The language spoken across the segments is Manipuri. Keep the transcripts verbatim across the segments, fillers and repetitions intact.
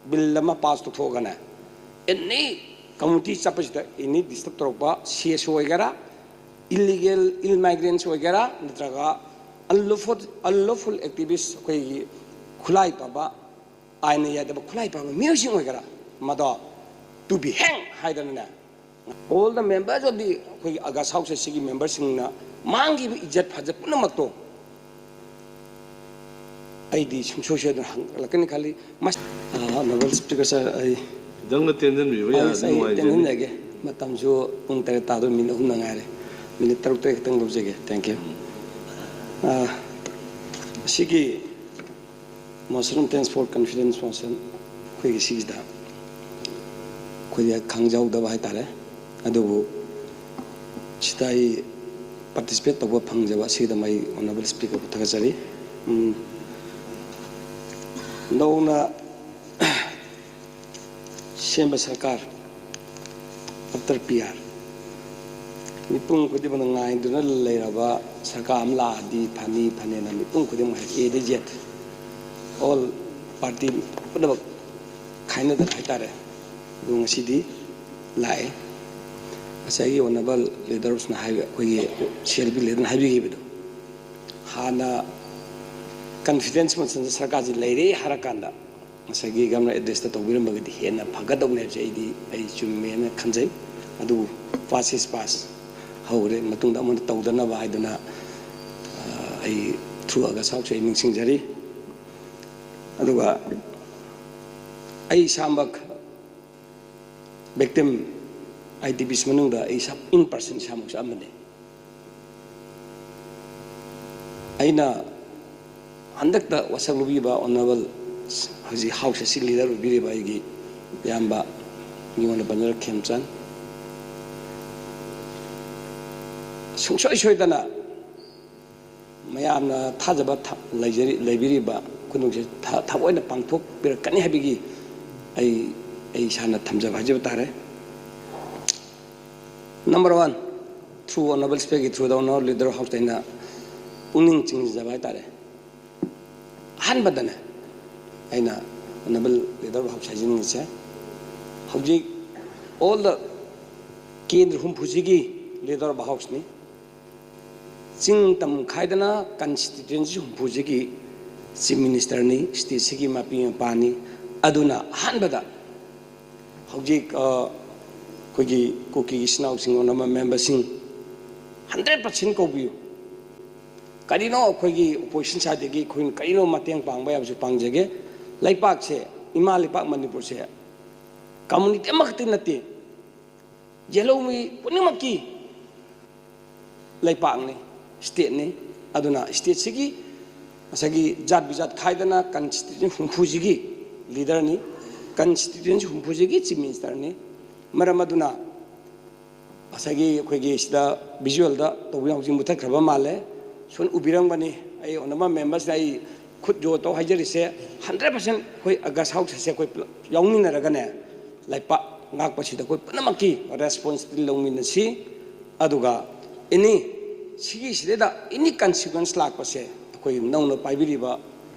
ꯕꯤꯜ ꯑꯃ ꯄꯥꯁ ꯇꯧꯊꯣꯛꯑꯒꯅꯦ, ꯑꯦꯅꯤ ꯀꯝꯃ꯭ꯌꯨꯅꯤꯇꯤ ꯆꯠꯄꯁꯤꯗ ꯑꯦꯅꯤ ꯗꯤꯁꯇꯔꯕ ꯇꯧꯔꯛꯄ, ꯁꯤ ꯑꯦꯁ ꯑꯣꯏꯒꯦꯔꯥ, ꯏꯜꯂꯤꯒꯦꯜ ꯏꯜ ꯃꯥꯏꯒ꯭ꯔꯦꯟꯁ ꯑꯣꯏꯒꯦꯔꯥ, ꯅꯠꯇ꯭ꯔꯒ ꯑꯟꯂꯣꯐꯨꯜ ꯑꯟꯂꯣꯐꯨꯜ ꯑꯦꯛꯇꯤꯚꯤꯁ, ꯑꯩꯈꯣꯏꯒꯤ ꯈꯨꯠꯂꯥꯏ ꯄꯥꯕ, ꯑꯥꯏꯟꯅ ꯌꯥꯗꯕ ꯈꯨꯠꯂꯥꯏ ꯄꯥꯕ ꯃꯤꯑꯣꯏꯁꯤꯡ ꯑꯣꯏꯒꯦꯔꯥ, ꯃꯗꯣ ꯇꯨ ꯕꯤ ꯍꯦꯡ ꯍꯥꯏꯗꯅꯅꯦ, all the members of the ꯑꯩꯈꯣꯏꯒꯤ ꯑꯒꯁ ꯍꯥꯎꯁ ꯑꯁꯤꯒꯤ ꯃꯦꯝꯕꯔꯁꯤꯡꯅ ꯃꯥꯡꯈꯤꯕ ꯏꯖꯠ ꯐꯖ ꯄꯨꯝꯅꯃꯛꯇꯣ ꯑꯩꯗꯤ ꯁꯨꯡꯁꯣꯏ ꯁꯣꯏꯗꯅ ꯍꯪꯂꯛꯀꯅꯤ ꯈꯜꯂꯤ꯫ ꯃꯁ- ꯑ, ꯑꯣꯅꯔꯦꯕꯜ ꯁ꯭ꯄꯤꯀꯔ ꯁꯥꯔ, ꯑꯩ ꯈꯤꯇꯪꯒ ꯇꯦꯟꯖꯟꯕꯤꯕ ꯑꯩ ꯌꯥꯔꯗꯤ ꯑꯩ ꯅꯨꯡꯉꯥꯏꯖꯅꯤ꯫ ꯇꯦꯟꯖꯟꯖꯒꯦ꯫ ꯃꯇꯝꯁꯨ ꯄꯨꯡ ꯇꯔꯦꯠ ꯇꯥꯗꯧ ꯃꯤꯅꯤꯠ ꯑꯍꯨꯝꯗ ꯉꯥꯏꯔꯦ꯫ ꯃꯤꯅꯤꯠ ꯇꯔꯨꯛ ꯇꯔꯦꯠ ꯈꯛꯇꯪ ꯂꯧꯖꯒꯦ꯫ Thank you꯫ ꯑ, ꯑꯁꯤꯒꯤ Motion of Thanks for Confidence Motion ꯑꯩꯈꯣꯏꯒꯤ ꯁꯤꯒꯤꯗ ꯑꯩꯈꯣꯏꯗꯤ ꯈꯪꯖꯍꯧꯗꯕ ꯍꯥꯏꯇꯥꯔꯦ꯫ ꯑꯗꯨꯕꯨ ꯁꯤꯗ ꯑꯩ ꯄꯥꯔꯇꯤꯁꯤꯄꯦꯠ ꯇꯧꯕ ꯐꯪꯖꯕ ꯑꯁꯤꯒꯤꯗꯃꯛ ꯑꯩ ꯑꯣꯅꯔꯦꯕꯜ ꯁ꯭ꯄꯤꯀꯔꯕꯨ ꯊꯥꯒꯠꯆꯔꯤ꯫ ꯎꯝ, ꯅꯧꯅ ꯁꯦꯝꯕ ꯁꯔꯀꯥꯔ, after P R, ꯃꯤꯄꯨꯝ ꯈꯨꯗꯤꯡꯃꯛꯅ ꯉꯥꯏꯗꯨꯅ ꯂꯩꯔꯕ ꯁꯔꯀꯥꯔ ꯑꯃ ꯂꯥꯛꯑꯗꯤ ꯐꯅꯤ ꯐꯅꯦꯅ ꯃꯤꯄꯨꯝ ꯈꯨꯗꯤꯡꯃꯛ, A ꯗꯒꯤ Z, all party ꯄꯨꯝꯅꯃꯛ ꯈꯥꯏꯅꯗꯅ ꯍꯥꯏꯇꯥꯔꯦ꯫ ꯑꯗꯨ ꯉꯁꯤꯗꯤ ꯂꯥꯛꯑꯦ꯫ ꯉꯁꯥꯏꯒꯤ ꯑꯣꯅꯔꯦꯕꯜ ꯂꯤꯗꯔꯁꯅ ꯍꯥꯏꯕ, ꯑꯩꯈꯣꯏꯒꯤ ꯁꯤ ꯑꯦꯜ ꯄꯤ ꯂꯤꯗꯔꯅ ꯍꯥꯏꯕꯤꯈꯤꯕꯗꯣ, ꯍꯥꯟꯅ ꯀꯟꯐꯤꯗꯦꯟꯁ ꯃꯣꯁꯟꯗ ꯁꯔꯀꯥꯔꯁꯤ ꯂꯩꯔꯦ ꯍꯥꯏꯔꯀꯥꯟꯗ ꯉꯁꯥꯏꯒꯤ ꯒꯚꯔꯅꯔ ꯑꯦꯗ꯭ꯔꯦꯁꯇ ꯇꯧꯕꯤꯔꯝꯃꯒꯗꯤ ꯍꯦꯟꯅ ꯐꯒꯗꯧꯅꯦ ꯍꯥꯏꯕꯁꯦ ꯑꯩꯗꯤ, ꯑꯩ ꯆꯨꯝꯃꯦꯅ ꯈꯟꯖꯩ꯫ ꯑꯗꯨꯕꯨ past is past, ꯍꯧꯈ꯭ꯔꯦ, ꯃꯇꯨꯡꯗ ꯑꯃꯨꯛ ꯇꯧꯗꯅꯕ ꯍꯥꯏꯗꯨꯅ, ꯑ, ꯑꯩ through August House ꯑꯩ ꯅꯤꯡꯁꯤꯡꯖꯔꯤ꯫ ꯑꯗꯨꯒ ꯑꯩ ꯏꯁꯥꯃꯛ victim, I D Ps ꯃꯅꯨꯡꯗ ꯑꯩ ꯏꯁꯥ in person ꯏꯁꯥꯃꯛꯁꯨ ꯑꯃꯅꯤ꯫ ꯑꯩꯅ ꯍꯟꯗꯛꯇ ꯋꯥꯁꯛ ꯂꯧꯕꯤꯕ ꯑꯣꯅꯔꯦꯕꯜ ꯍꯧꯖꯤꯛ ꯍꯥꯎꯁ ꯑꯁꯤ ꯂꯤꯗꯔ ꯑꯣꯏꯕꯤꯔꯤꯕ ꯑꯩꯒꯤ ꯏꯌꯥꯝꯕ ꯃꯤꯉꯣꯟꯗ ꯄꯟꯖꯔ ꯈꯦꯝꯆꯥꯟ, ꯁꯨꯡꯁꯣꯏ ꯁꯣꯏꯗꯅ ꯃꯌꯥꯝꯅ ꯊꯥꯖꯕ ꯊ-, ꯂꯩꯖꯔꯤ-, ꯂꯩꯕꯤꯔꯤꯕ ꯈꯨꯗꯤꯡꯃꯛꯁꯦ ꯊ-, ꯊꯑꯣꯏꯅ ꯄꯥꯡꯊꯣꯛꯄꯤꯔꯛꯀꯅꯤ ꯍꯥꯏꯕꯒꯤ ꯑꯩ, ꯑꯩ ꯏꯁꯥꯅ ꯊꯝꯖꯕ ꯍꯥꯏꯖꯕ ꯇꯥꯔꯦ꯫ Number one, through Honorable Speaker, through the Honorable Leader of House, ꯑꯩꯅ ꯄꯨꯛꯅꯤꯡ ꯆꯤꯡꯁꯤꯟꯖꯕ ꯍꯥꯏꯇꯥꯔꯦ꯫ ꯑꯍꯥꯟꯕꯗꯅꯦ, ꯑꯩꯅ Honorable Leader of House ꯍꯥꯏꯖꯅꯤꯡꯉꯤꯁꯦ, ꯍꯧꯖꯤꯛ all the ꯀꯦꯟꯗ꯭ꯔ ꯍꯨꯝꯐꯨꯁꯤꯒꯤ Leader of Houseꯅꯤ꯫ ꯆꯤꯡ ꯇꯝ ꯈꯥꯏꯗꯅ constituency ꯍꯨꯝꯐꯨꯁꯤꯒꯤ Chief Ministerꯅꯤ, stateꯁꯤꯒꯤ ꯃꯄꯤ ꯃꯄꯥꯅꯤ꯫ ꯑꯗꯨꯅ ꯑꯍꯥꯟꯕꯗ ꯍꯧꯖꯤꯛ, ꯑ, ꯑꯩꯈꯣꯏꯒꯤ ꯀꯨꯀꯤꯒꯤ ꯏꯆꯤꯟ ꯏꯅꯥꯎꯁꯤꯡ, honorable memberꯁꯤꯡ, hundred percent ꯀꯧꯕꯤꯌꯨ꯫ ꯀꯔꯤꯅꯣ ꯑꯩꯈꯣꯏꯒꯤ opposition sideꯇꯒꯤ ꯑꯩꯈꯣꯏꯅ ꯀꯔꯤꯅꯣ ꯃꯇꯦꯡ ꯄꯥꯡꯕ ꯌꯥꯕꯁꯨ ꯄꯥꯡꯖꯒꯦ꯫ ꯂꯩꯄꯥꯛꯁꯦ, ꯏꯃꯥ ꯂꯩꯄꯥꯛ ꯃꯅꯤꯄꯨꯔꯁꯦ community ꯑꯃꯈꯛꯇ ꯅꯠꯇꯦ, ꯌꯦꯜꯍꯧꯃꯤ ꯄꯨꯝꯅꯃꯛꯀꯤ ꯂꯩꯄꯥꯛꯅꯤ, stateꯅꯤ꯫ ꯑꯗꯨꯅ stateꯁꯤꯒꯤ ꯉꯁꯥꯏꯒꯤ ꯖꯥꯠ ꯕꯤꯖꯥꯠ ꯈꯥꯏꯗꯅ constituency ꯍꯨꯝꯐꯨꯁꯤꯒꯤ leaderꯅꯤ, constituency ꯍꯨꯝꯐꯨꯁꯤꯒꯤ Chief Ministerꯅꯤ꯫ ꯃꯔꯝ ꯑꯗꯨꯅ ꯉꯁꯥꯏꯒꯤ ꯑꯩꯈꯣꯏꯒꯤ ꯁꯤꯗ visualꯗ ꯇꯧꯕ ꯍꯧꯖꯤꯛ ꯃꯨꯊꯠꯈ꯭ꯔꯕ ꯃꯥꯜꯂꯦ꯫ ꯁꯨꯝ ꯎꯕꯤꯔꯝꯒꯅꯤ, ꯑꯩ honorable memberꯁꯤꯗ ꯑꯩ ꯈꯨꯠ ꯖꯣ ꯇꯧ ꯍꯥꯏꯖꯔꯤꯁꯦ, hundred percent ꯑꯩꯈꯣꯏ August House ꯑꯁꯦ ꯑꯩꯈꯣꯏ ꯄꯨꯂꯞ ꯌꯥꯎꯃꯤꯟꯅꯔꯒꯅꯦ, ꯂꯩꯄꯥꯛ ꯉꯥꯛꯄꯁꯤꯗ ꯑꯩꯈꯣꯏ ꯄꯨꯝꯅꯃꯛꯀꯤ responsibility ꯂꯧꯃꯤꯟꯅꯁꯤ꯫ ꯑꯗꯨꯒ any ꯁꯤꯒꯤꯁꯤꯗꯩꯗ any consequence ꯂꯥꯛꯄꯁꯦ ꯑꯩꯈꯣꯏ ꯅꯧꯅ ꯄꯥꯏꯕꯤꯔꯤꯕ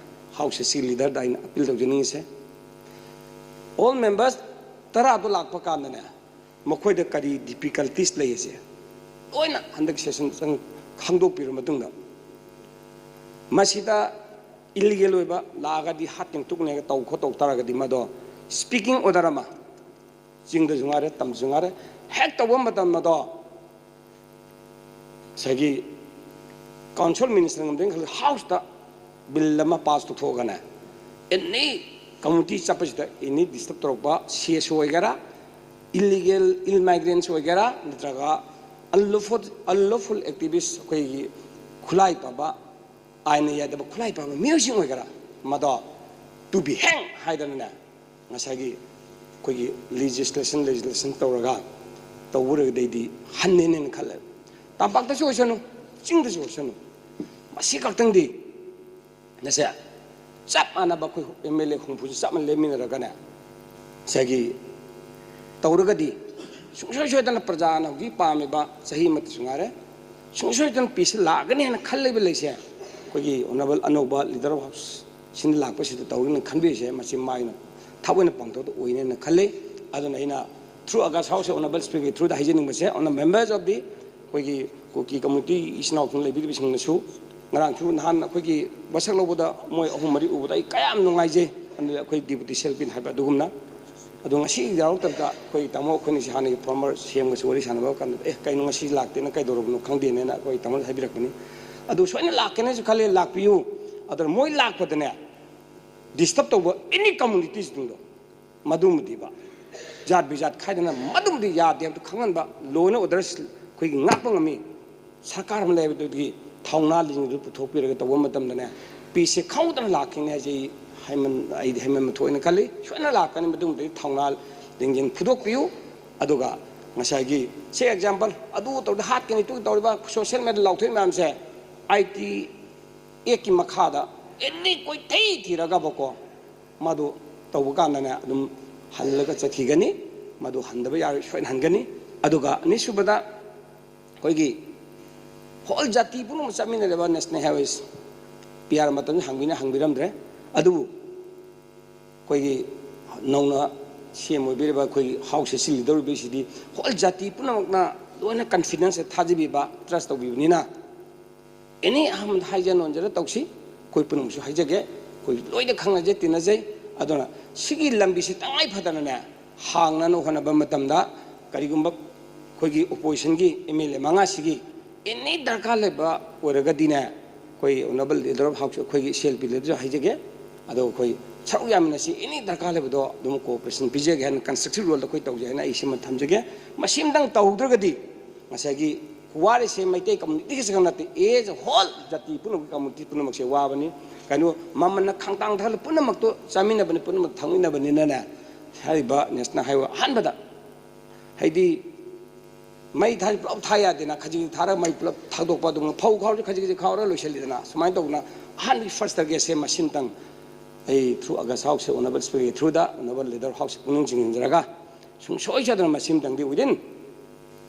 House ꯑꯁꯤꯒꯤ leaderꯗ ꯑꯩꯅ appeal ꯇꯧꯖꯅꯤꯡꯉꯤꯁꯦ, all members ꯇꯔꯥꯗꯣ ꯂꯥꯛꯄ ꯀꯥꯟꯗꯅꯦ, ꯃꯈꯣꯏꯗ ꯀꯔꯤ difficulties ꯂꯩ ꯍꯥꯏꯁꯦ ꯂꯣꯏꯅ ꯍꯟꯗꯛ session ꯆꯪ ꯈꯪꯗꯣꯛꯄꯤꯔꯕ ꯃꯇꯨꯡꯗ, ꯃꯁꯤꯗ illegal ꯑꯣꯏꯕ ꯂꯥꯛꯑꯒꯗꯤ ꯍꯥꯠꯇꯅ ꯇꯨꯞꯇꯅ ꯇꯧ ꯈꯣꯠꯇꯧ ꯇꯥꯔꯒꯗꯤ, ꯃꯗꯣ speaking order ꯑꯃ ꯆꯤꯡꯗꯁꯨ ꯉꯥꯏꯔꯦ, ꯇꯝꯗꯁꯨ ꯉꯥꯏꯔꯦ, ꯍꯦꯛ ꯇꯧꯕ ꯃꯇꯝ ꯑꯗꯣ ꯉꯁꯥꯏꯒꯤ council minister ꯉꯝꯗꯣꯏꯅ ꯈꯜꯂꯤ, Houseꯇ bill ꯑꯃ pass ꯇꯧꯊꯣꯛꯑꯒꯅꯦ, any community ꯆꯠꯄꯁꯤꯗ any disturb ꯇꯧꯔꯛꯄ C S O ꯑꯣꯏꯒꯦꯔꯥ, illegal immigrants ꯑꯣꯏꯒꯦꯔꯥ, ꯅꯠꯇ꯭ꯔꯒ unlawful, unlawful activist, ꯑꯩꯈꯣꯏꯒꯤ ꯈꯨꯠꯂꯥꯏ ꯄꯥꯕ, ꯑꯥꯏꯟꯅ ꯌꯥꯗꯕ ꯈꯨꯠꯂꯥꯏ ꯄꯥꯕ ꯃꯤꯑꯣꯏꯁꯤꯡ ꯑꯣꯏꯒꯦꯔꯥ, ꯃꯗꯣ to be hang ꯍꯥꯏꯗꯅꯅꯦ, ꯉꯁꯥꯏꯒꯤ ꯑꯩꯈꯣꯏꯒꯤ legislation, legislation ꯇꯧꯔꯒ ꯇꯧꯕ ꯑꯣꯏꯔꯒꯗꯤ ꯑꯩꯗꯤ ꯍꯟꯅꯦꯅ ꯈꯜꯂꯦ꯫ ꯇꯝꯄꯥꯛꯇꯁꯨ ꯑꯣꯏꯁꯅꯨ, ꯆꯤꯡꯗꯁꯨ ꯑꯣꯏꯁꯅꯨ, ꯃꯁꯤ ꯈꯛꯇꯪꯗꯤ ꯉꯁꯦ ꯆꯞ ꯃꯥꯟꯅꯕ ꯑꯩꯈꯣꯏ M L A ꯍꯨꯝꯐꯨꯁꯨ ꯆꯞ ꯃꯥꯟꯅ ꯂꯦꯞꯃꯤꯟꯅꯔꯒꯅꯦ, ꯉꯁꯥꯏꯒꯤ ꯇꯧꯔꯒꯗꯤ ꯁꯨꯡꯁꯣꯏ ꯁꯣꯏꯗꯅ ꯄ꯭ꯔꯖꯥꯅ ꯍꯧꯖꯤꯛ ꯄꯥꯝꯃꯤꯕ ꯆꯍꯤ ꯑꯃꯠꯇꯁꯨ ꯉꯥꯏꯔꯦ, ꯁꯨꯡꯁꯣꯏ ꯁꯣꯏꯗꯅ peace ꯂꯥꯛꯀꯅꯤ ꯍꯥꯏꯅ ꯈꯜꯂꯤꯕ ꯂꯩꯁꯦ꯫ ꯑꯩꯈꯣꯏꯒꯤ honorable ꯑꯅꯧꯕ Leader of House ꯁꯤꯅ ꯂꯥꯛꯄꯁꯤꯗ ꯇꯧꯒꯦꯅ ꯈꯟꯕꯤꯔꯤꯁꯦ, ꯃꯁꯤ ꯃꯥꯒꯤꯅ ꯊꯑꯣꯏꯅ ꯄꯥꯡꯊꯣꯛꯇ ꯑꯣꯏꯅꯦꯅ ꯈꯜꯂꯤ꯫ ꯑꯗꯨꯅ ꯑꯩꯅ through August House Honorable Speaker through the ꯍꯥꯏꯖꯅꯤꯡꯕꯁꯦ, on the members of the ꯑꯩꯈꯣꯏꯒꯤ ꯀꯨꯀꯤ community ꯏꯆꯤꯟ ꯏꯅꯥꯎꯁꯤꯡ ꯂꯩꯕꯤꯔꯤꯕꯁꯤꯡꯅꯁꯨ, ꯉꯔꯥꯡꯁꯨ ꯅꯍꯥꯟ ꯑꯩꯈꯣꯏꯒꯤ ꯋꯥꯁꯛ ꯂꯧꯕꯗ ꯃꯣꯏ ꯑꯍꯨꯝ ꯃꯔꯤ ꯎꯕꯗ ꯑꯩ ꯀꯌꯥꯝ ꯅꯨꯡꯉꯥꯏꯖꯩ꯫ ꯑꯗꯨꯗ ꯑꯩꯈꯣꯏ deputy CLP ꯅ ꯍꯥꯏꯕ ꯑꯗꯨꯒꯨꯝꯅ, ꯑꯗꯣ ꯉꯁꯤ ꯌꯥꯎꯔꯛꯇꯕꯗ ꯑꯩꯈꯣꯏ ꯇꯥꯃꯣ ꯑꯩꯈꯣꯏꯅꯤꯁꯤ ꯍꯥꯟꯅꯒꯤ former CM ꯒꯁꯨ ꯋꯥꯔꯤ ꯁꯥꯟꯅꯕ ꯀꯥꯟꯗ, "ꯑꯦ, ꯀꯩꯅꯣ ꯉꯁꯤ ꯂꯥꯛꯇꯦꯅ ꯀꯩꯗꯧꯔꯕꯅꯣ ꯈꯪꯗꯦꯅꯦꯅ" ꯑꯩꯈꯣꯏ ꯇꯥꯃꯣꯗ ꯍꯥꯏꯕꯤꯔꯛꯄꯅꯤ꯫ ꯑꯗꯨ ꯁꯣꯏꯅ ꯂꯥꯛꯀꯅꯤꯁꯨ ꯈꯜꯂꯦ, ꯂꯥꯛꯄꯤꯌꯨ꯫ ꯑꯗꯨꯅ ꯃꯣꯏ ꯂꯥꯛꯄꯗꯅꯦ, disturb ꯇꯧꯕ any communities ꯁꯤꯡꯗꯣ, ꯃꯗꯨꯃꯗꯤꯕ ꯖꯥꯠ ꯕꯤꯖꯥꯠ ꯈꯥꯏꯗꯅ ꯃꯗꯨꯃꯗꯤ ꯌꯥꯗꯦ ꯍꯥꯏꯕꯗꯨ ꯈꯪꯍꯟꯕ, law and order ꯑꯩꯈꯣꯏꯒꯤ ꯉꯥꯛꯄ ꯉꯝꯃꯤ꯫ ꯁꯔꯀꯥꯔ ꯑꯃ ꯂꯩꯕꯗꯨꯒꯤ ꯊꯧꯅꯥ ꯂꯤꯡꯖꯦꯜꯗꯨ ꯄꯨꯊꯣꯛꯄꯤꯔꯒ ꯇꯧꯕ ꯃꯇꯝꯗꯅꯦ, ꯄꯤꯁꯁꯦ ꯈꯪꯍꯧꯗꯅ ꯂꯥꯛꯈꯤꯅꯤ ꯍꯥꯏꯁꯦ ꯑꯩ ꯍꯥꯏꯃꯟ-, ꯑꯩꯗꯤ ꯍꯥꯏꯃꯟꯕ ꯊꯣꯛꯑꯦꯅ ꯈꯜꯂꯤ꯫ ꯁꯣꯏꯗꯅ ꯂꯥꯛꯀꯅꯤ, ꯃꯗꯨꯃꯗꯤ ꯊꯧꯅꯥ ꯂꯤꯡꯖꯦꯜ ꯐꯨꯗꯣꯛꯄꯤꯌꯨ꯫ ꯑꯗꯨꯒ ꯉꯁꯥꯏꯒꯤ ꯁꯦ example, ꯑꯗꯨ ꯇꯧꯔꯗꯤ ꯍꯥꯠꯀꯅꯤ, ꯇꯨ ꯇꯧꯔꯤꯕ social media ꯗ ꯂꯥꯎꯊꯣꯛꯏ ꯃꯌꯥꯝꯁꯦ, IT Act ꯀꯤ ꯃꯈꯥꯗ any ꯀꯣꯏꯊꯤ ꯊꯤꯔꯒꯕꯀꯣ, ꯃꯗꯨ ꯇꯧꯕ ꯀꯥꯟꯗꯅꯦ ꯑꯗꯨꯝ ꯍꯜꯂꯒ ꯆꯠꯈꯤꯒꯅꯤ꯫ ꯃꯗꯨ ꯍꯟꯗꯕ ꯌꯥꯔꯣꯏ, ꯁꯣꯏꯅ ꯍꯟꯒꯅꯤ꯫ ꯑꯗꯨꯒ ꯑꯅꯤꯁꯨꯕꯗ, ꯑꯩꯈꯣꯏꯒꯤ whole ꯖꯥꯇꯤ ꯄꯨꯝꯅꯃꯛ ꯆꯠꯃꯤꯟꯅꯔꯤꯕ National Highways, PR ꯃꯇꯝꯗ ꯍꯪꯕꯤꯅ ꯍꯪꯕꯤꯔꯝꯗ꯭ꯔꯦ, ꯑꯗꯨꯕꯨ ꯑꯩꯈꯣꯏꯒꯤ ꯅꯧꯅ CM ꯑꯣꯏꯕꯤꯔꯤꯕ ꯑꯩꯈꯣꯏꯒꯤ House ꯁꯦ ꯁꯤꯜꯂꯤꯗꯧꯔꯤꯕꯁꯤꯗꯤ whole ꯖꯥꯇꯤ ꯄꯨꯝꯅꯃꯛꯅ ꯂꯣꯏꯅ confidence ꯊꯥꯖꯕꯤꯕ, trust ꯇꯧꯕꯤꯕꯅꯤꯅ, any ꯑꯍꯥꯟꯕꯗ ꯍꯥꯏꯖ ꯅꯣꯟꯖꯔ ꯇꯧꯁꯤ꯫ ꯑꯩꯈꯣꯏ ꯄꯨꯝꯅꯃꯛꯁꯨ ꯍꯥꯏꯖꯒꯦ, ꯑꯩꯈꯣꯏ ꯂꯣꯏꯅ ꯈꯪꯅꯖꯩ, ꯇꯤꯟꯅꯖꯩ꯫ ꯑꯗꯨꯅ ꯁꯤꯒꯤ ꯂꯝꯕꯤꯁꯤ ꯇꯉꯥꯏ ꯐꯗꯅꯅꯦ, ꯍꯥꯡꯅꯅꯕ ꯍꯣꯠꯅꯕ ꯃꯇꯝꯗ ꯀꯔꯤꯒꯨꯝꯕ ꯑꯩꯈꯣꯏꯒꯤ opposition ꯒꯤ MLA ꯃꯉꯥꯁꯤꯒꯤ any ꯗꯔꯀꯥꯔ ꯂꯩꯕ ꯑꯣꯏꯔꯒꯗꯤꯅꯦ, ꯑꯩꯈꯣꯏ Honorable Leader of House, ꯑꯩꯈꯣꯏꯒꯤ CLP leader ꯁꯨ ꯍꯥꯏꯖꯒꯦ, ꯑꯗꯣ ꯑꯩꯈꯣꯏ ꯁꯔꯨꯛ ꯌꯥꯃꯤꯟꯅꯁꯤ, any ꯗꯔꯀꯥꯔ ꯂꯩꯕꯗꯣ ꯑꯗꯨꯝ cooperation ꯄꯤꯖꯒꯦ ꯍꯥꯏꯅ constructive role ꯗ ꯑꯩꯈꯣꯏ ꯇꯧꯖꯩ ꯍꯥꯏꯅ ꯑꯩ ꯁꯤꯃ ꯊꯝꯖꯒꯦ꯫ ꯃꯁꯤꯝꯇꯪ ꯇꯧꯍꯧꯗ꯭ꯔꯒꯗꯤ ꯉꯁꯥꯏꯒꯤ ꯋꯥꯔꯤꯁꯦ ꯃꯩꯇꯩ community ꯈꯛꯇ ꯅꯠꯇꯦ, as a whole ꯖꯥꯇꯤ ꯄꯨꯝꯅꯃꯛ, community ꯄꯨꯝꯅꯃꯛꯁꯦ ꯋꯥꯕꯅꯤ꯫ ꯀꯩꯅꯣ, ꯃꯃꯜꯅ ꯈꯥꯡꯇꯥꯡ ꯊꯥꯡꯒꯠꯂ ꯄꯨꯝꯅꯃꯛꯇꯣ ꯆꯥꯃꯤꯟꯅꯕꯅꯤ, ꯄꯨꯝꯅꯃꯛ ꯊꯛꯃꯤꯟꯅꯕꯅꯤꯅꯅꯦ, ꯍꯥꯏꯔꯤꯕ National Highway ꯑꯍꯥꯟꯕꯗ, ꯍꯥꯏꯗꯤ, ꯃꯩ ꯊꯥ ꯄꯨꯂꯞ ꯊꯥ ꯌꯥꯗꯦꯅ, ꯈꯖꯤꯛ ꯊꯥꯔꯒ ꯃꯩ ꯄꯨꯂꯞ ꯊꯥꯗꯣꯛꯄ, ꯑꯗꯨꯒ ꯐꯧ ꯈꯥꯎꯔꯁꯨ ꯈꯖꯤꯛ ꯈꯖꯤꯛ ꯈꯥꯎꯔꯒ ꯂꯣꯏꯁꯤꯜꯂꯤꯗꯅ, ꯁꯨꯃꯥꯏꯅ ꯇꯧꯗꯅ ꯑꯍꯥꯟꯕꯒꯤ first target ꯁꯦ ꯃꯁꯤꯝꯇꯪ ꯑꯩ through August House ꯁꯦ, Honorable Speaker ꯒꯤ through the, Honorable Leader of House ꯁꯦ ꯄꯨꯛꯅꯤꯡ ꯆꯤꯡꯁꯤꯟꯖꯔꯒ, ꯁꯨꯡꯁꯣꯏ ꯁꯣꯏꯗꯅ ꯃꯁꯤꯝꯇꯪꯗꯤ within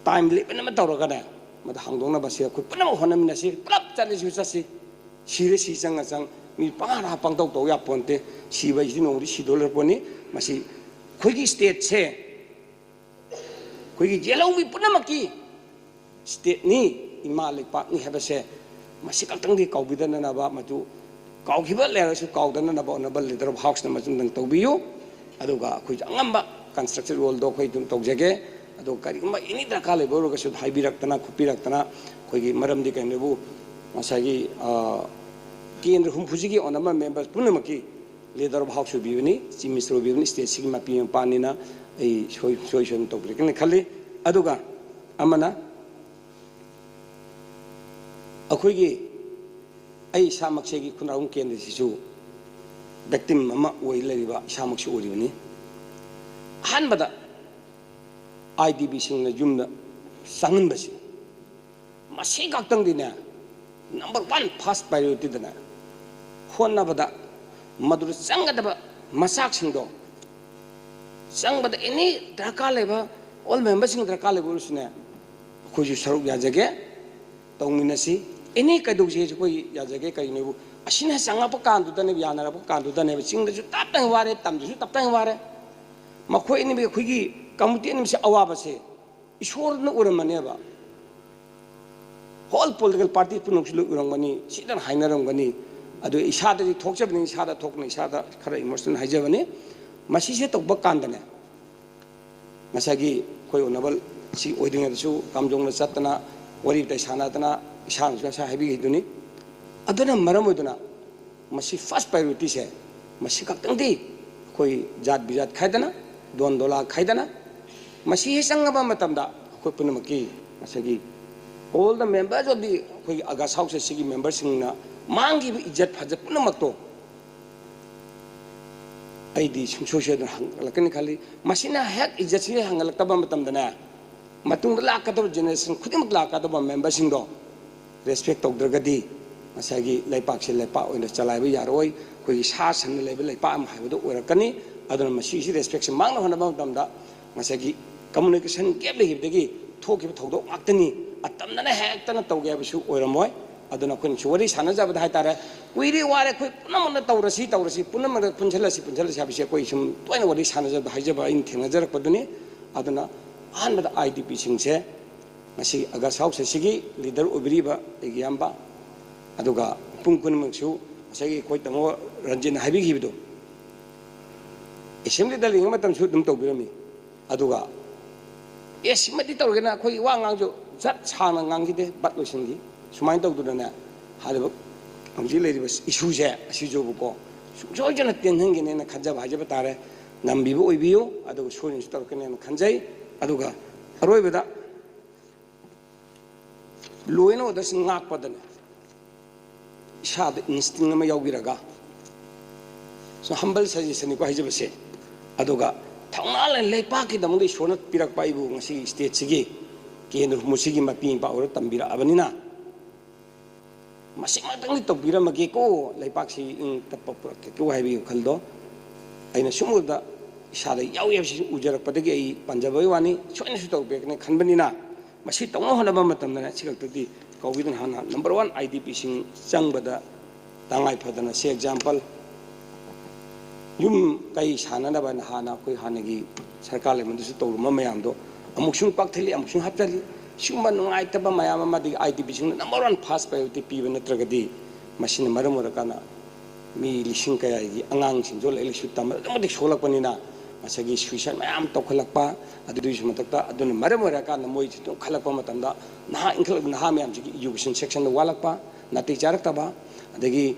time limit ꯑꯃ ꯇꯧꯔꯒꯅꯦ, ꯃꯗꯨ ꯍꯥꯡꯗꯣꯛꯅꯕ ꯁꯤ ꯑꯩꯈꯣꯏ ꯄꯨꯝꯅꯃꯛ ꯍꯣꯠꯅꯃꯤꯟꯅꯁꯤ, ꯄꯨꯂꯞ ꯆꯠꯂꯁꯨ ꯆꯠꯁꯤ, ꯁꯤꯔ ꯁꯤ ꯆꯪꯉ ꯆꯪ, ꯃꯤ ꯄꯪꯍꯥ ꯄꯪꯇꯧ ꯇꯧ ꯌꯥꯄꯣꯟꯇꯦ꯫ ꯁꯤꯕ ꯍꯥꯏꯁꯤꯗꯤ ꯅꯣꯡꯃꯗꯤ ꯁꯤꯗꯣꯔꯛꯄꯅꯤ꯫ ꯃꯁꯤ ꯑꯩꯈꯣꯏꯒꯤ stateꯁꯦ, ꯑꯩꯈꯣꯏꯒꯤ ꯌꯦꯜꯍꯧꯃꯤ ꯄꯨꯝꯅꯃꯛꯀꯤ stateꯅꯤ, ꯏꯃꯥ ꯂꯩꯄꯥꯛꯅꯤ ꯍꯥꯏꯕꯁꯦ ꯃꯁꯤ ꯈꯛꯇꯪꯗꯤ ꯀꯥꯎꯕꯤꯗꯅꯅꯕ, ꯃꯗꯨ ꯀꯥꯎꯈꯤꯕ ꯂꯩꯔꯁꯨ ꯀꯥꯎꯗꯅꯅꯕ ꯍꯣꯠꯅꯕ leader of houseꯅ ꯃꯆꯨꯝꯗꯪ ꯇꯧꯕꯤꯌꯨ꯫ ꯑꯗꯨꯒ ꯑꯩꯈꯣꯏꯁꯨ ꯑꯉꯝꯕ constructive roleꯗꯣ ꯑꯩꯈꯣꯏ ꯑꯗꯨꯝ ꯇꯧꯖꯒꯦ꯫ ꯑꯗꯣ ꯀꯔꯤꯒꯨꯝꯕ any ꯗꯔꯀꯥꯔ ꯂꯩꯕ ꯑꯣꯏꯔꯒꯁꯨ ꯍꯥꯏꯕꯤꯔꯛꯇꯅ ꯈꯣꯠꯄꯤꯔꯛꯇꯅ, ꯑꯩꯈꯣꯏꯒꯤ ꯃꯔꯝꯗꯤ ꯀꯩꯅꯣꯕꯨ ꯉꯁꯥꯏꯒꯤ, ꯑ, ꯀꯦꯟꯗ꯭ꯔ ꯍꯨꯝꯐꯨꯁꯤꯒꯤ ꯑꯣꯟꯅꯕ member ꯄꯨꯝꯅꯃꯛꯀꯤ leader of house ꯑꯣꯏꯕꯤꯕꯅꯤ, chief minister ꯑꯣꯏꯕꯤꯕꯅꯤ, stateꯁꯤꯒꯤ ꯃꯄꯤ ꯃꯄꯥꯅꯤꯅ꯫ ꯑꯩ ꯁꯣꯏ-, ꯁꯣꯏ ꯁꯣꯏꯗꯅ ꯇꯧꯕꯤꯔꯛꯀꯅꯤ ꯈꯜꯂꯤ꯫ ꯑꯗꯨꯒ ꯑꯃꯅ ꯑꯩꯈꯣꯏꯒꯤ, ꯑꯩ ꯏꯁꯥꯃꯛꯁꯤꯒꯤ ꯈꯨꯟꯗ꯭ꯔꯥꯛꯄꯝ ꯀꯦꯟꯗ꯭ꯔꯁꯤꯁꯨ victim ꯑꯃ ꯑꯣꯏ ꯂꯩꯔꯤꯕ ꯏꯁꯥꯃꯛꯁꯨ ꯑꯣꯏꯔꯤꯕꯅꯤ꯫ ꯑꯍꯥꯟꯕꯗ IDPꯁꯤꯡꯅ ꯌꯨꯝꯗ ꯆꯪꯍꯟꯕꯁꯤ, ꯃꯁꯤ ꯈꯛꯇꯪꯗꯤꯅꯦ, number one first priorityꯗꯅꯦ ꯍꯣꯠꯅꯕꯗ, ꯃꯗꯨꯗ ꯆꯪꯒꯗꯕ ꯃꯆꯥꯛꯁꯤꯡꯗꯣ, ꯆꯪꯕꯗ any ꯗꯔꯀꯥꯔ ꯂꯩꯕ, all memberꯁꯤꯡ ꯗꯔꯀꯥꯔ ꯂꯩꯕ ꯑꯣꯏꯔꯁꯨꯅꯦ, ꯑꯩꯈꯣꯏꯁꯨ ꯁꯔꯨꯛ ꯌꯥꯖꯒꯦ, ꯇꯧꯃꯤꯟꯅꯁꯤ꯫ Any ꯀꯩꯗꯧꯁꯦꯁꯨ ꯑꯩꯈꯣꯏ ꯌꯥꯖꯒꯦ꯫ ꯀꯔꯤꯅꯣꯕꯨ, ꯑꯁꯤꯅ ꯆꯪꯉꯛꯄ ꯀꯥꯟꯗꯨꯗꯅꯦꯕ, ꯌꯥꯅꯔꯛꯄ ꯀꯥꯟꯗꯨꯗꯅꯦꯕ꯫ ꯆꯤꯡꯗꯁꯨ ꯇꯞꯇꯥꯏ ꯋꯥꯔꯦ, ꯇꯝꯗꯁꯨ ꯇꯞꯇꯥꯏ ꯋꯥꯔꯦ꯫ ꯃꯈꯣꯏ ꯑꯅꯤꯃꯛ, ꯑꯩꯈꯣꯏꯒꯤ committee ꯑꯅꯤꯃꯛꯁꯦ ꯑꯋꯥꯕꯁꯦ ꯏꯁꯣꯔꯅ ꯎꯔꯝꯃꯅꯦꯕ꯫ Whole political party ꯄꯨꯝꯅꯃꯛꯁꯨ ꯂꯣꯏ ꯎꯔꯝꯒꯅꯤ, ꯁꯤꯗꯅ ꯍꯥꯏꯅꯔꯝꯒꯅꯤ꯫ ꯑꯗꯨ ꯏꯁꯥꯗꯗꯤ ꯊꯣꯛꯆꯕꯅꯤ, ꯏꯁꯥꯗ ꯊꯣꯛꯄꯅ ꯏꯁꯥꯗ ꯈꯔ emotional ꯍꯥꯏꯖꯕꯅꯤ꯫ ꯃꯁꯤꯁꯦ ꯇꯧꯕ ꯀꯥꯟꯗꯅꯦ, ꯉꯁꯥꯏꯒꯤ ꯑꯩꯈꯣꯏ honourable ꯁꯤ ꯑꯣꯏꯗ꯭ꯔꯤꯉꯩꯗꯁꯨ ꯀꯥꯝꯖꯣꯡꯗ ꯆꯠꯇꯅ, ꯋꯥꯔꯤ ꯋꯥꯇꯥꯏ ꯁꯥꯟꯅꯗꯅ, ꯏꯁꯥꯅꯁꯨ ꯉꯁꯥꯏ ꯍꯥꯏꯕꯤꯈꯤꯗꯨꯅꯤ꯫ ꯑꯗꯨꯅ ꯃꯔꯝ ꯑꯣꯏꯗꯨꯅ ꯃꯁꯤ first priorityꯁꯦ, ꯃꯁꯤ ꯈꯛꯇꯪꯗꯤ ꯑꯩꯈꯣꯏ ꯖꯥꯠ ꯕꯤꯖꯥꯠ ꯈꯥꯏꯗꯅ, ꯗꯣꯟ ꯗꯣꯂꯥ ꯈꯥꯏꯗꯅ, ꯃꯁꯤ ꯍꯦꯛ ꯆꯪꯉꯕ ꯃꯇꯝꯗ ꯑꯩꯈꯣꯏ ꯄꯨꯝꯅꯃꯛꯀꯤ ꯉꯁꯥꯏꯒꯤ all the members of the ꯑꯩꯈꯣꯏꯒꯤ August house ꯑꯁꯤꯒꯤ memberꯁꯤꯡꯅ ꯃꯥꯡꯈꯤꯕ ꯏꯖꯠ ꯐꯖꯠ ꯄꯨꯝꯅꯃꯛꯇꯣ ꯑꯩꯗꯤ ꯁꯨꯡꯁꯣꯏ ꯁꯣꯏꯗꯅ ꯍꯟꯒꯠꯂꯛꯀꯅꯤ ꯈꯜꯂꯤ꯫ ꯃꯁꯤꯅ ꯍꯦꯛ ꯏꯖꯠꯁꯤ ꯍꯟꯒꯠꯂꯛꯇꯕ ꯃꯇꯝꯗꯅꯦ, ꯃꯇꯨꯡꯗ ꯂꯥꯛꯀꯗꯕ generation ꯈꯨꯗꯤꯡꯃꯛ ꯂꯥꯛꯀꯗꯕ memberꯁꯤꯡꯗꯣ respect ꯇꯧꯗ꯭ꯔꯒꯗꯤ ꯉꯁꯥꯏꯒꯤ ꯂꯩꯄꯥꯛꯁꯦ ꯂꯩꯄꯥꯛ ꯑꯣꯏꯅ ꯆꯂꯥꯏꯕ ꯌꯥꯔꯣꯏ꯫ ꯑꯩꯈꯣꯏꯒꯤ ꯁꯥ ꯁꯟꯅ ꯂꯩꯕ ꯂꯩꯄꯥꯛ ꯑꯃ ꯍꯥꯏꯕꯗꯣ ꯑꯣꯏꯔꯛꯀꯅꯤ꯫ ꯑꯗꯨꯅ ꯃꯁꯤꯒꯤ respectꯁꯦ ꯃꯥꯡꯅ ꯍꯣꯠꯅꯕ ꯃꯇꯝꯗ ꯉꯁꯥꯏꯒꯤ communication gap ꯂꯩꯈꯤꯕꯗꯒꯤ ꯊꯣꯛꯈꯤꯕ ꯊꯧꯗꯣꯛ ꯉꯥꯛꯇꯅꯤ꯫ ꯑꯇꯝꯅꯅ ꯍꯦꯛꯇꯅ ꯇꯧꯒꯦ ꯍꯥꯏꯕꯁꯨ ꯑꯣꯏꯔꯝꯃꯣꯏ꯫ ꯑꯗꯨꯅ ꯑꯩꯈꯣꯏꯅꯁꯨ ꯋꯥꯔꯤ ꯁꯥꯟꯅꯖꯕꯗ ꯍꯥꯏꯇꯥꯔꯦ, ꯀꯨꯏꯔꯦ ꯋꯥꯔꯦ, ꯑꯩꯈꯣꯏ ꯄꯨꯝꯅꯃꯛꯅ ꯇꯧꯔꯁꯤ ꯇꯧꯔꯁꯤ, ꯄꯨꯝꯅꯃꯛꯅ ꯄꯨꯟꯁꯤꯜꯂꯁꯤ ꯄꯨꯟꯁꯤꯜꯂꯁꯤ ꯍꯥꯏꯕꯁꯤ ꯑꯩꯈꯣꯏ ꯁꯨꯝ ꯇꯣꯏꯅ ꯋꯥꯔꯤ ꯁꯥꯟꯅꯖꯕꯗ ꯍꯥꯏꯖꯕ ꯑꯩꯅ ꯊꯦꯡꯅꯖꯔꯛꯄꯗꯨꯅꯤ꯫ ꯑꯗꯨꯅ ꯑꯍꯥꯟꯕꯗ ꯑꯥꯏ ꯗꯤ ꯄꯤꯁꯤꯡꯁꯦ ꯉꯁꯤ ꯑꯒꯁ ꯍꯥꯎꯁ ꯑꯁꯤꯒꯤ ꯂꯤꯗꯔ ꯑꯣꯏꯕꯤꯔꯤꯕ ꯑꯩꯒꯤ ꯏꯌꯥꯝꯕ, ꯑꯗꯨꯒ ꯄꯨꯡ ꯈꯨꯗꯤꯡꯃꯛꯁꯨ ꯉꯁꯥꯏꯒꯤ ꯑꯩꯈꯣꯏ ꯇꯥꯃꯣ ꯔꯟꯖꯤꯠꯅ ꯍꯥꯏꯕꯤꯈꯤꯕꯗꯣ, ꯑꯦꯁꯦꯝꯕ꯭ꯂꯤꯗ ꯂꯩꯔꯤꯉꯩ ꯃꯇꯝꯁꯨ ꯑꯗꯨꯝ ꯇꯧꯕꯤꯔꯝꯃꯤ꯫ ꯑꯗꯨꯒ ꯑꯦ ꯁꯤꯃꯗꯤ ꯇꯧꯔꯒꯦꯅ ꯑꯩꯈꯣꯏ ꯋꯥ ꯉꯥꯡꯁꯨ ꯖꯠ ꯁꯥꯡꯅ ꯉꯥꯡꯈꯤꯗꯦ, ꯕꯠ ꯂꯣꯏꯁꯤꯟꯈꯤ꯫ ꯁꯨꯃꯥꯏꯅ ꯇꯧꯗꯅꯅꯦ, ꯍꯥꯏꯔꯤꯕ ꯍꯧꯖꯤꯛ ꯂꯩꯔꯤꯕ ꯏꯁꯨꯁꯦ ꯑꯁꯤꯁꯨꯕꯀꯣ ꯁꯨꯡꯁꯣꯏꯗꯅ ꯇꯦꯟꯍꯟꯒꯅꯦꯅ ꯈꯟꯖꯕ ꯍꯥꯏꯖꯕ ꯇꯥꯔꯦ꯫ ꯉꯝꯕꯤꯕ ꯑꯣꯏꯕꯤꯌꯨ, ꯑꯗꯨꯒ ꯁꯣꯏꯗꯅꯁꯨ ꯇꯧꯔꯛꯀꯅꯦꯅ ꯈꯟꯖꯩ꯫ ꯑꯗꯨꯒ ꯑꯔꯣꯏꯕꯗ ꯂꯣ ꯑꯦꯟ ꯑꯣꯔꯗꯔꯁꯤ ꯉꯥꯛꯄꯗꯅꯦ ꯏꯁꯥꯗ ꯏꯟꯁꯇꯤꯡ ꯑꯃ ꯌꯥꯎꯕꯤꯔꯒ, ꯁꯨꯝ ꯍꯝꯕꯜ ꯁꯖꯦꯁꯟꯅꯤꯀꯣ ꯍꯥꯏꯖꯕꯁꯦ, ꯑꯗꯨꯒ ꯊꯧꯅꯥ ꯂꯩ ꯂꯩꯄꯥꯛꯀꯤꯗꯃꯛꯇ ꯏꯁꯣꯔꯅ ꯄꯤꯔꯛꯄ ꯑꯩꯕꯨ ꯉꯁꯤ ꯁ꯭ꯇꯦꯠꯁꯤꯒꯤ ꯀꯦꯟꯗ꯭ꯔ ꯍꯨꯝꯐꯨꯁꯤꯒꯤ ꯃꯄꯤ ꯃꯄꯥ ꯑꯣꯏꯔ ꯇꯝꯕꯤꯔꯛꯑꯕꯅꯤꯅ, ꯃꯁꯤꯃꯛꯇꯪꯗꯤ ꯇꯧꯕꯤꯔꯝꯃꯒꯦꯀꯣ, ꯂꯩꯄꯥꯛꯁꯤ ꯏꯪ ꯇꯞꯄ ꯄꯨꯔꯛꯀꯦꯀꯣ ꯍꯥꯏꯕꯒꯤ ꯋꯥꯈꯜꯗꯣ ꯑꯩꯅ ꯁꯨꯝ ꯎꯕꯗ ꯏꯁꯥꯗ ꯌꯥꯎꯏ ꯍꯥꯏꯕꯁꯤ ꯎꯖꯔꯛꯄꯗꯒꯤ ꯑꯩ ꯄꯟꯖꯕꯒꯤ ꯋꯥꯅꯤ꯫ ꯁꯣꯏꯅꯁꯨ ꯇꯧꯕꯤꯔꯛꯀꯅꯤ ꯈꯟꯕꯅꯤꯅ, ꯃꯁꯤ ꯇꯧꯅꯕ ꯍꯣꯠꯅꯕ ꯃꯇꯝꯗꯅꯦ ꯁꯤ ꯈꯛꯇꯗꯤ ꯀꯧꯕꯤꯗꯨꯅ ꯍꯥꯟꯅ ꯅꯝꯕꯔ ꯋꯥꯟ ꯑꯥꯏ ꯗꯤ ꯄꯤꯁꯤꯡ ꯆꯪꯕꯗ ꯇꯉꯥꯏ ꯐꯗꯅ, ꯁꯤ ꯑꯦꯛꯖꯥꯝꯄꯜ, ꯌꯨꯝ ꯀꯩ ꯁꯥꯟꯅꯅꯕ ꯍꯥꯏꯅ ꯍꯥꯟꯅ ꯑꯩꯈꯣꯏ ꯍꯥꯟꯅꯒꯤ ꯁꯔꯀꯥꯔ ꯂꯩꯕꯗꯁꯨ ꯇꯧꯔꯝꯕ ꯃꯌꯥꯝꯗꯣ ꯑꯃꯨꯛꯁꯨ ꯄꯥꯛꯊꯜꯂꯤ, ꯑꯃꯨꯛꯁꯨ ꯍꯥꯞꯆꯜꯂꯤ꯫ ꯁꯤꯒꯨꯝꯕ ꯅꯨꯡꯉꯥꯏꯇꯕ ꯃꯌꯥꯝ ꯑꯃꯗꯤ ꯑꯥꯏ ꯗꯤ ꯄꯤꯁꯤꯡꯅ ꯅꯝꯕꯔ ꯋꯥꯟ ꯐꯥꯔꯁ ꯄ꯭ꯔꯥꯏꯌꯣꯔꯤꯇꯤ ꯄꯤꯕ ꯅꯠꯇ꯭ꯔꯒꯗꯤ, ꯃꯁꯤꯅ ꯃꯔꯝ ꯑꯣꯏꯔꯀꯥꯟꯗ ꯃꯤ ꯂꯤꯁꯤꯡ ꯀꯌꯥꯒꯤ ꯑꯉꯥꯡꯁꯤꯡꯁꯨ ꯂꯥꯏꯔꯤꯛ ꯂꯥꯏꯁꯨ ꯇꯝꯕꯗ ꯑꯗꯨꯛꯀꯤ ꯃꯇꯤꯛ ꯁꯣꯛꯂꯛꯄꯅꯤꯅ, ꯉꯁꯥꯏꯒꯤ ꯁꯨꯏꯁꯥꯏꯠ ꯃꯌꯥꯝ ꯇꯧꯈꯠꯂꯛꯄ, ꯑꯗꯨꯒꯤꯁꯨ ꯃꯊꯛꯇ ꯑꯗꯨꯅ ꯃꯔꯝ ꯑꯣꯏꯔꯀꯥꯟꯗ ꯃꯣꯏꯁꯤ ꯑꯗꯨꯝ ꯈꯜꯂꯛꯄ ꯃꯇꯝꯗ ꯅꯍꯥ ꯏꯟꯈꯠꯂꯛꯄ ꯅꯍꯥ ꯃꯌꯥꯝꯁꯤꯒꯤ ꯏꯖꯨꯀꯦꯁꯟ ꯁꯦꯛꯁꯟꯗ ꯋꯥꯠꯂꯛꯄ, ꯅꯥꯇꯩ ꯆꯥꯔꯛꯇꯕ, ꯑꯗꯒꯤ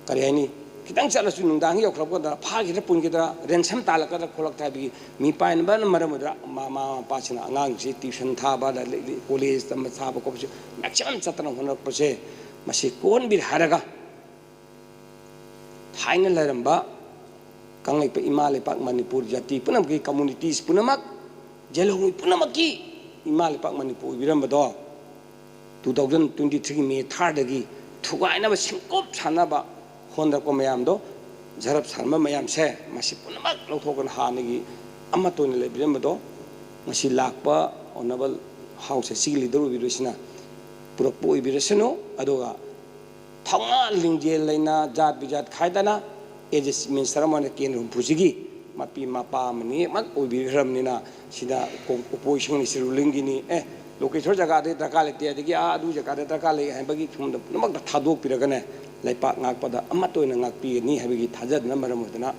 ꯀꯔꯤ ꯍꯥꯏꯅꯤ, ꯈꯤꯇꯪ ꯆꯠꯂꯁꯨ ꯅꯨꯡꯗꯥꯡ ꯌꯧꯈ꯭ꯔꯛꯄꯗ ꯐꯥꯈꯤꯗ꯭ꯔꯥ ꯄꯨꯟꯈꯤꯗ꯭ꯔꯥ, ꯔꯦꯟꯁꯝ ꯇꯥꯜꯂꯛꯀꯗ꯭ꯔꯥ ꯈꯣꯠꯂꯛꯇ꯭ꯔꯥ ꯍꯥꯏꯕꯒꯤ ꯃꯤꯄꯥꯏꯅꯕꯅ ꯃꯔꯝ ꯑꯣꯏꯗꯨꯅ ꯃꯃꯥ ꯃꯄꯥꯁꯤꯡꯅ ꯑꯉꯥꯡꯁꯤ ꯇ꯭ꯌꯨꯁꯟ ꯊꯥꯕ, ꯀꯣꯂꯦꯖ ꯇꯝꯕ ꯊꯥꯕ ꯈꯣꯠꯄꯁꯨ ꯃꯦꯛꯁꯤꯃꯝ ꯆꯠꯇꯅ ꯍꯣꯠꯅꯔꯛꯄꯁꯦ, ꯃꯁꯤ ꯀꯣꯛꯍꯟꯕꯤꯔꯦ ꯍꯥꯏꯔꯒ, ꯊꯥꯏꯅ ꯂꯩꯔꯝꯕ ꯀꯪꯂꯩꯄꯥꯛ ꯏꯃꯥ ꯂꯩꯄꯥꯛ ꯃꯅꯤꯄꯨꯔ ꯖꯥꯇꯤ ꯄꯨꯝꯅꯃꯛꯀꯤ ꯀꯝꯃꯨꯅꯤꯇꯤꯁ ꯄꯨꯝꯅꯃꯛ, ꯖꯦꯂꯧꯃꯤ ꯄꯨꯝꯅꯃꯛꯀꯤ ꯏꯃꯥ ꯂꯩꯄꯥꯛ ꯃꯅꯤꯄꯨꯔ ꯑꯣꯏꯕꯤꯔꯝꯕꯗꯣ, ꯇꯨ ꯊꯥꯎꯖꯟ ꯇ꯭ꯋꯦꯟꯇꯤ ꯊ꯭ꯔꯤꯒꯤ ꯃꯦ ꯊꯥꯔꯗꯒꯤ ꯊꯨꯒꯥꯏꯅꯕ ꯁꯤꯡꯀꯨꯞ ꯁꯥꯟꯅꯕ ꯍꯣꯠꯅꯔꯛꯄ ꯃꯌꯥꯝꯗꯣ, ꯖꯔꯞ ꯁꯥꯟꯅꯕ ꯃꯌꯥꯝꯁꯦ, ꯃꯁꯤ ꯄꯨꯝꯅꯃꯛ ꯂꯧꯊꯣꯛꯇꯅ ꯍꯥꯟꯅꯒꯤ ꯑꯃꯠꯇ ꯑꯣꯏꯅ ꯂꯩꯕꯤꯔꯝꯕꯗꯣ, ꯉꯁꯤ ꯂꯥꯛꯄ ꯑꯣꯅꯔꯦꯕꯜ ꯍꯥꯎꯁ ꯑꯁꯤꯒꯤ ꯂꯤꯗꯔ ꯑꯣꯏꯕꯤꯔꯤꯕꯁꯤꯅ ꯄꯨꯔꯛꯄ ꯑꯣꯏꯕꯤꯔꯁꯅꯨ꯫ ꯑꯗꯨꯒ ꯊꯧꯅꯥ ꯂꯤꯡꯖꯦꯜ ꯂꯩꯅ, ꯖꯥꯠ ꯕꯤꯖꯥꯠ ꯈꯥꯏꯗꯅ, ꯑꯦꯖ ꯃꯤꯅꯤꯁꯇꯔ ꯑꯃ ꯑꯣꯏꯅ ꯀꯦꯟꯗ꯭ꯔ ꯍꯨꯝꯐꯨꯁꯤꯒꯤ ꯃꯄꯤ ꯃꯄꯥ ꯑꯃꯅꯤꯃꯛ ꯑꯣꯏꯕꯤꯈ꯭ꯔꯕꯅꯤꯅ, ꯁꯤꯗ opposition ꯁꯤ rulingꯒꯤꯅꯤ, ꯑꯦ, ꯂꯣꯀꯦꯁꯣꯔ ꯖꯒꯥꯗ ꯗꯔꯀꯥꯔ ꯂꯩꯇꯦ, ꯑꯗꯒꯤ ꯑꯥ ꯑꯗꯨ ꯖꯒꯥꯗ ꯗꯔꯀꯥꯔ ꯂꯩ ꯍꯥꯏꯕꯒꯤ ꯐꯤꯕꯝꯗ ꯄꯨꯝꯅꯃꯛꯇ ꯊꯥꯗꯣꯛꯄꯤꯔꯒꯅꯦ, ꯂꯩꯄꯥꯛ ꯉꯥꯛꯄꯗ ꯑꯃꯠꯇ ꯑꯣꯏꯅ ꯉꯥꯛꯄꯤꯒꯅꯤ ꯍꯥꯏꯕꯒꯤ ꯊꯥꯖꯗꯨꯅ ꯃꯔꯝ ꯑꯣꯏꯗꯨꯅ,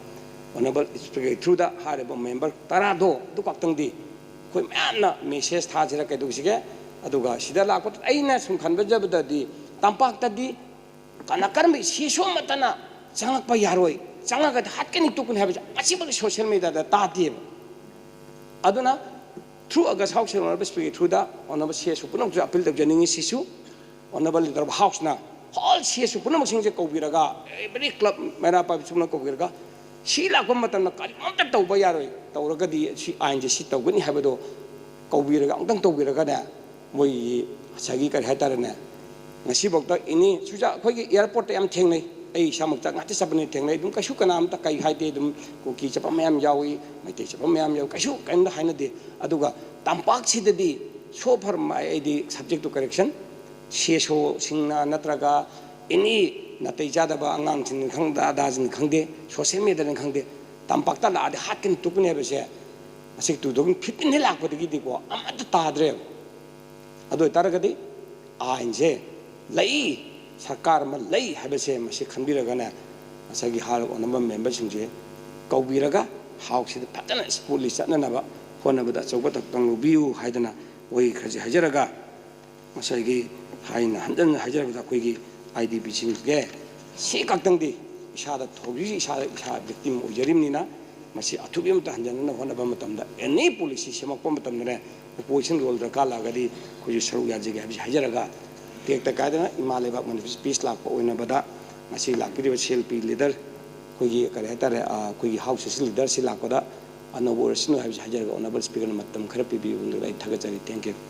Honourable Speaker throughꯗ ꯍꯥꯏꯔꯤꯕ member ꯇꯔꯥꯗꯣ ꯑꯗꯨ ꯈꯛꯇꯪꯗꯤ ꯑꯩꯈꯣꯏ ꯃꯌꯥꯝꯅ message ꯊꯥꯁꯤꯔ ꯀꯩꯗꯧꯁꯤꯒꯦ? ꯑꯗꯨꯒ ꯁꯤꯗ ꯂꯥꯛꯄ, ꯑꯩꯅ ꯁꯨꯝ ꯈꯟꯕꯖꯕꯗꯗꯤ, ꯇꯝꯄꯥꯛꯇꯗꯤ ꯀꯅꯥ, ꯀꯔꯝꯕ ꯏꯁꯨ ꯑꯃꯠꯇꯅ ꯆꯪꯉꯛꯄ ꯌꯥꯔꯣꯏ, ꯆꯪꯉꯒꯗꯤ ꯍꯥꯠꯀꯅꯤ ꯇꯨꯞꯀꯅꯤ ꯍꯥꯏꯕꯁꯦ ꯃꯁꯤꯃꯛ social mediaꯗ ꯇꯥꯗꯦꯕ꯫ ꯑꯗꯨꯅ through August House Honourable Speaker throughꯗ Honourable CSO ꯄꯨꯝꯅꯃꯛꯁꯨ appeal ꯇꯧꯖꯅꯤꯡꯉꯤ꯫ ꯁꯤꯁꯨ Honourable Leader of Houseꯅ whole CSO ꯄꯨꯝꯅꯃꯛꯁꯤꯡꯁꯦ ꯀꯧꯕꯤꯔꯒ, every club ꯃꯩꯔꯥ ꯄꯥꯏꯕꯤ ꯄꯨꯝꯅꯃꯛ ꯀꯧꯕꯤꯔꯒ, ꯁꯤ ꯂꯥꯛꯄ ꯃꯇꯝꯗ ꯀꯔꯤꯒꯨꯝꯕ ꯑꯃꯇ ꯇꯧꯕ ꯌꯥꯔꯣꯏ, ꯇꯧꯔꯒꯗꯤ ꯁꯤ ꯑꯥꯏꯟꯁꯦ ꯁꯤ ꯇꯧꯒꯅꯤ ꯍꯥꯏꯕꯗꯣ ꯀꯧꯕꯤꯔꯒ, ꯑꯃꯨꯛꯇꯪ ꯇꯧꯕꯤꯔꯒꯅꯦ, ꯃꯣꯏꯒꯤ ꯉꯁꯥꯏꯒꯤ ꯀꯔꯤ ꯍꯥꯏꯇꯥꯔꯦꯅꯦ, ꯉꯁꯤꯐꯥꯎꯗ any ꯁꯨꯖꯥ ꯑꯩꯈꯣꯏꯒꯤ airportꯇ ꯌꯥꯝ ꯊꯦꯡꯅꯩ, ꯑꯩ ꯏꯁꯥꯃꯛ ꯉꯥꯛꯇ ꯆꯠꯄꯅꯤ ꯊꯦꯡꯅꯩ, ꯑꯗꯨꯝ ꯀꯩꯁꯨ ꯀꯅꯥꯝꯇ ꯀꯩ ꯍꯥꯏꯗꯦ, ꯑꯗꯨꯝ ꯀꯨꯀꯤ ꯆꯠꯄ ꯃꯌꯥꯝ ꯌꯥꯎꯏ, ꯃꯩꯇꯩ ꯆꯠꯄ ꯃꯌꯥꯝ ꯌꯥꯎꯏ, ꯀꯩꯁꯨ ꯀꯔꯤꯝꯇ ꯍꯥꯏꯅꯗꯦ꯫ ꯑꯗꯨꯒ ꯇꯝꯄꯥꯛꯁꯤꯗꯗꯤ so far, ꯑꯩꯗꯤ subject to correction, CSOꯁꯤꯡꯅ ꯅꯠꯇ꯭ꯔꯒ any ꯅꯥꯇꯩ ꯆꯥꯗꯕ ꯑꯉꯥꯡꯁꯤꯡꯅ ꯈꯪꯗ ꯑꯗꯥꯁꯤꯡꯅ ꯈꯪꯗꯦ, social mediaꯗꯅ ꯈꯪꯗꯦ, ꯇꯝꯄꯥꯛꯇ ꯂꯥꯛꯑꯗꯤ ꯍꯥꯠꯀꯅꯤ ꯇꯨꯞꯀꯅꯤ ꯍꯥꯏꯕꯁꯦ ꯉꯁꯤ two thousand fifteen ꯍꯦꯛ ꯂꯥꯛꯄꯗꯒꯤꯗꯤꯀꯣ ꯑꯃꯠꯇ ꯇꯥꯗ꯭ꯔꯦꯕ꯫ ꯑꯗꯨ ꯑꯣꯏꯇꯥꯔꯒꯗꯤ ꯑꯥꯏꯟꯁꯦ ꯂꯩ, ꯁꯔꯀꯥꯔ ꯑꯃ ꯂꯩ ꯍꯥꯏꯕꯁꯦ ꯃꯁꯤ ꯈꯟꯕꯤꯔꯒꯅꯦ, ꯉꯁꯥꯏꯒꯤ ꯍꯥꯏꯔꯤꯕ Honourable memberꯁꯤꯡꯁꯦ ꯀꯧꯕꯤꯔꯒ Houseꯁꯤꯗ ꯐꯖꯅ smoothly ꯆꯠꯅꯅꯕ ꯍꯣꯠꯅꯕꯗ ꯑꯆꯧꯕ ꯊꯧꯗꯥꯡ ꯂꯧꯕꯤꯌꯨ ꯍꯥꯏꯗꯅ ꯋꯥꯍꯩ ꯈꯔꯁꯦ ꯍꯥꯏꯖꯔꯒ, ꯉꯁꯥꯏꯒꯤ ꯍꯥꯏꯅ ꯍꯟꯖꯟ ꯍꯟꯖꯟ ꯍꯥꯏꯖꯔꯕꯗ ꯑꯩꯈꯣꯏꯒꯤ IDPꯁꯤꯡꯁꯦ ꯁꯤ ꯈꯛꯇꯪꯗꯤ ꯏꯁꯥꯗ ꯍꯧꯖꯤꯛ ꯏꯁꯥꯗ ꯏꯁꯥ victim ꯑꯣꯏꯖꯔꯤꯕꯅꯤꯅ, ꯃꯁꯤ ꯑꯊꯨꯕꯤ ꯑꯃꯇ ꯍꯟꯖꯟꯅꯅ ꯍꯣꯠꯅꯕ ꯃꯇꯝꯗ any policy ꯁꯦꯝꯃꯛꯄ ꯃꯇꯝꯗꯅꯦ, opposition role ꯗꯔꯀꯥꯔ ꯂꯥꯛꯑꯒꯗꯤ ꯑꯩꯈꯣꯏꯁꯨ ꯁꯔꯨꯛ ꯌꯥꯖꯒꯦ ꯍꯥꯏꯕꯁꯤ ꯍꯥꯏꯖꯔꯒ, ꯇꯦꯛꯇ ꯀꯥꯏꯗꯅ ꯏꯃꯥ ꯂꯩꯕꯥꯛ ꯃꯅꯤꯄꯨꯔꯁꯤ peace ꯂꯥꯛꯄ ꯑꯣꯏꯅꯕꯗ ꯉꯁꯤ ꯂꯥꯛꯄꯤꯔꯤꯕ CLP leader, ꯑꯩꯈꯣꯏꯒꯤ ꯀꯔꯤ ꯍꯥꯏꯇꯥꯔꯦ, ꯑ, ꯑꯩꯈꯣꯏꯒꯤ Houseꯁꯤ leaderꯁꯤ ꯂꯥꯛꯄꯗ ꯑꯅꯧꯕ ꯑꯣꯏꯔꯁꯅꯨ ꯍꯥꯏꯕꯁꯤ ꯍꯥꯏꯖꯔꯒ, Honourable Speakerꯅ ꯃꯇꯝ ꯈꯔ ꯄꯤꯕꯤꯕꯗꯨꯗ ꯑꯩ ꯊꯥꯒꯠꯆꯔꯤ꯫ Thank you꯫